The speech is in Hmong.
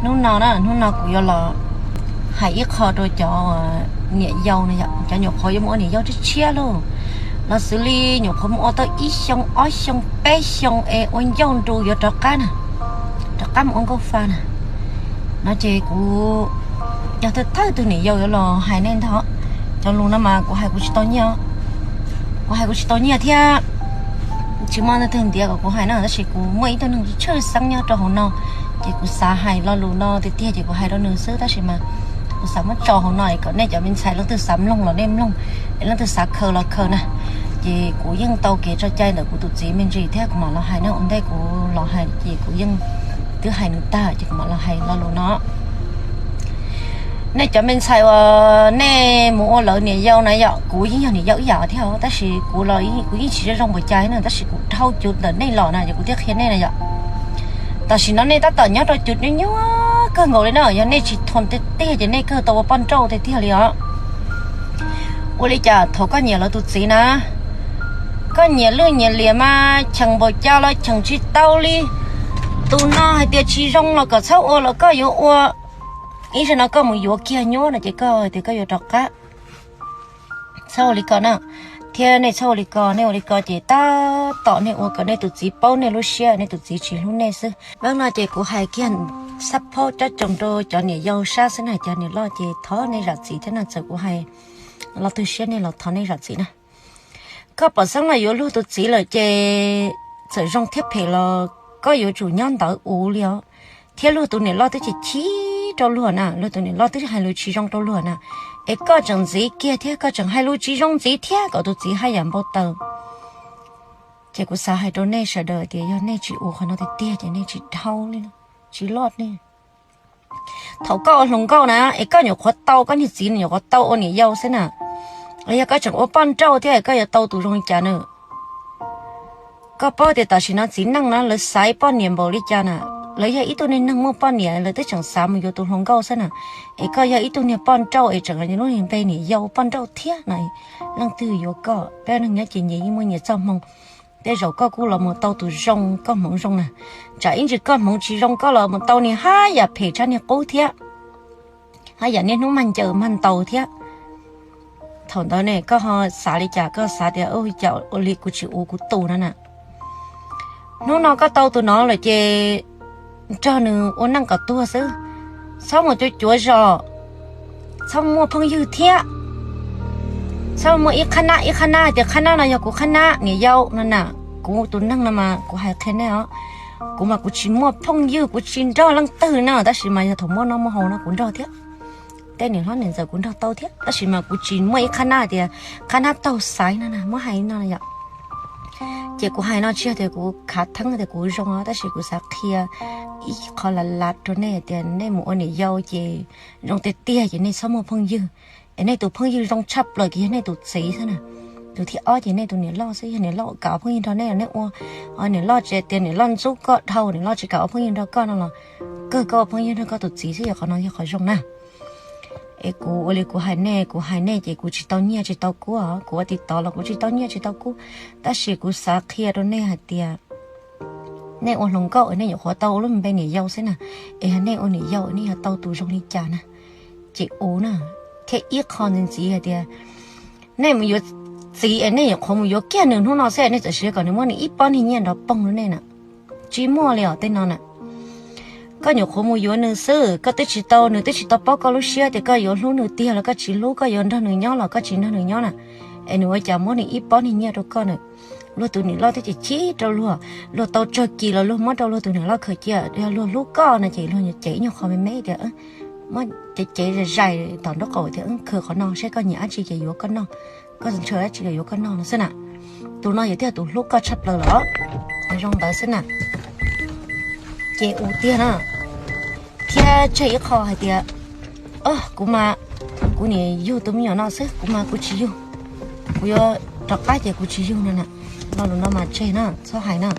Hnub no na, hnub no kuv yuav los hais ib qho rau cov niam yau no yom, cov nyuam qhuav yuav mus ua niam yau tshiab tshiab lauj, los xws li nyuam qhuav mus ua tau ib xyoo ob xyoo peb xyoo es ua ncauj nru yuav rov qab na, rov qab mus ua nkauj fa na, no ces kuv yog thawj thawj tug niam yau yuav los hais nej ntag. Cov lus no mas kuv hais kuv tsis tau nyiaj, kuv hais kuv tsis tau nyiaj thiab tsis muaj leej twg ntiav kom kuv hais na, tab sis kuv muaj ib tug neeg tshwj xeeb nyob rau hauv no, ces kuv xav hais lo lus no tiag tiag ces kuv hais rau nws xwb, tab sis mas kuv xav muab tso hauv no es kom nej cov me ntxhais leej twg xav mloog los nej mloog, es leej twg xav khaws los khaws na. Ces kuv yeej tau kev tso cai ntawm kuv tus txiv me ntsis thiab kuv mam los hais na, ua ntej kuv los hais ces kuv yeej twb hais nws tag ces kuv mam los hais lo lus no. Nej cov me ntxhais uas nej mus ua lawv niam yau na yom, kuv yeej yog niam yau ib yam thiab os, tab sis kuv los kuv yeej tsis zoo zoo npaum cas na, tab sis kuv dhau cus ntawm nej los na, ces kuv thiaj qhia nej na yom. Tam sim no nej tab tom nyob rau cus nyuaj nyuaj kawg nkaus li na, yog nej tsis thuam tiag tiag ces nej kawg tau ua poj nrauj tiag tiag li os. Ua li cas thaum koj nyiam lawv tus txiv na, koj nyiam lwj nyiam liam mas cheem npaum cas los cheem tsis tau li. Tus no hais tias tsis zoo los kom txhob ua los koj yuav ua. Ib zaug no koj mus yuav kiag nyuab no ces koj hais tias koj yuav rov qab. Txhob ua li ko na, thiab nej txhob ua li ko, nej ua li ko ces tab tom nej ua kom nej tus txiv paub nej lub siab, nej tus txiv tsis hlub nej xwb. Hnub no ces kuv hais kiag xab phob cob coos rau cov niam yau sab xwb na, cov niam loj ces thov nej zam txim thiab na, txawm kuv hais los tu siab nej los thov nej zam txim na. Koj pom xeeb los yuav luag tus txiv lawm ces txawm zoo thiab phem los koj yuav tsum nyob ntawd ua li os. Thiab luag tus niam loj twb chim chim rau luag na, luag tus niam loj twb hais lus tsis zoo rau luag na, es koj tseem ntxiv kiag thiab koj tseem hais lus tsis zoo ntxiv thiab kom tus txiv haj yam npau taws. Ces kuv xav hais rau nej sawv daws tias yog nej tsis ua qhov no tiag tiag ces nej tsis dhau li, tsis loj nej. Thaum koj ua hluas nkauj na es koj nyuam qhuav tau, koj niag txiv nyuam qhuav tau ua niam yau xwb na, yog koj tseem ua poj nrauj thiab koj yuav tau tus zoo li cas na? Koj paub tias tam sim no txiv neej na lawv xaiv poj niam npaum li cas na? Lawv yog ib tug niag neeg muaj poj niam lawv twb tseem xav mus yuav tus hluas nkauj xwb na, es koj yog ib tug niag poj nrauj es tseem lub niag npe niam yau poj nrauj thiab na, leej twg yuav koj? Peb neeg nyob ces nyias yeej muaj nyias txoj hmoo. Tej zaum koj kuj los mus tau tus zoo, koj hmoov zoo na, tsam ib ntsis koj hmoov tsis zoo koj los mus tau niag haj yam phem tshaj niag qub thiab, haj yam niaj hnub mag ncaws mag ntaus thiab. Thaum ntawd ne koj ho xav li cas? Koj xav tias ua cas ua li kuv tsis ua kuv tus no na? Hnub no koj tau tus no lawm ces nrog nws ua neej kom tuag xwb, txhob mus cuav cuav zos, txhob muaj phooj ywg thiab, txhob muaj ib qhab nab ib qhab nab hais tias qhab nab no yog kuv qhab nab niam yau no na. Kuv tus neeg no mas kuv hais qhia nej os, kuv mas kuv tsis muaj phooj ywg, kuv tsis nrog leej twg na, tab sis mas yog thaum muaj noj muaj haus no kuv nrog thiab, tej niam hlob niam ntxawm kuv nrog tau thiab, tab sis mas kuv tsis muaj ib qhab nab hais tias qhab nab taug xaiv no na, muab hais no yom. Ces kuv hais no tsis yog tias kuv khav theeb tias kuv zoo, tab sis kuv xav qhia ib qho lav lav rau nej tias nej mus ua niam yau ces zoo tiag tiag ces nej txhob muaj phooj ywg, es nej tus phooj ywg zoo tshaj plaws ces yog nej tus txiv xwb na. Tus thib ob ces nej tus niam loj xwb, yog niam loj kam ua phooj ywg nrog nej, nej ua, niam loj tsis tias niam loj ntxub koj dhau, niam loj tsis kam ua phooj ywg nrog koj no los kawg koj ua phooj ywg nrog koj tus txiv xwb, yog qhov no yog qhov zoo na. Es kuv ua li kuv hais nej, kuv hais nej ces kuv tsis tau nyiaj tsis tau kub, kuv ua TikTok los kuv tsis tau nyiaj tsis tau kub, tab sis kuv xav qhia rau nej hais tias nej ua hluas nkauj nej nyuam qhuav tau ua lub npe niam yau xwb na, es yog nej ua niam yau nej yog tau tus zoo li cas na, ces ua na. Thiab ib qho ntxiv ntxiv hais tias nej mus yuav txiv es nej nyuam qhuav mus yuav kiag nws hnub no xwb, nej txawm siv kom nws muab nws ib pob niag nyiaj nrov poog rau nej na. Tsis muaj li os tej no na. Koj nyuam qhuav mus yuav nws xwb, koj twb tsis tau, nws twb tsis tau paub koj lub siab tias koj yuav hlub nws tiag los koj tsis hlub, koj yuav nrog nws nyob los koj tsis nrog nws nyob na, es nws ua cas muab nws ib pob niag nyiaj rau koj na? Luag tus niam loj twb chim chim rau luag, luag tau tsawg kis los luag muab rau luag tus niam loj khaws cia. Yog luag hlub koj no ces luag cev ib nyuag qho me me tias, muab cev cev zais zais tom nraub qaum tias khaws qhov no seb koj nyiam dab tsi ces yuav koj noj, koj ntshaw dab tsi los yuav koj noj no xwb na. Tus no yog tiag tus hlub koj tshaj plaws los zoo ntawd xwb na. Ces ua tiag na. Thiab tseg ib qho hais tias, o, kuv mas, kuv niam yug tus me nyuam no xwb, kuv mas kuv tsis yug, kuv yuav rov qab ces kuv tsis yug no na. Lo lus no mas tseg na, txhob hais na.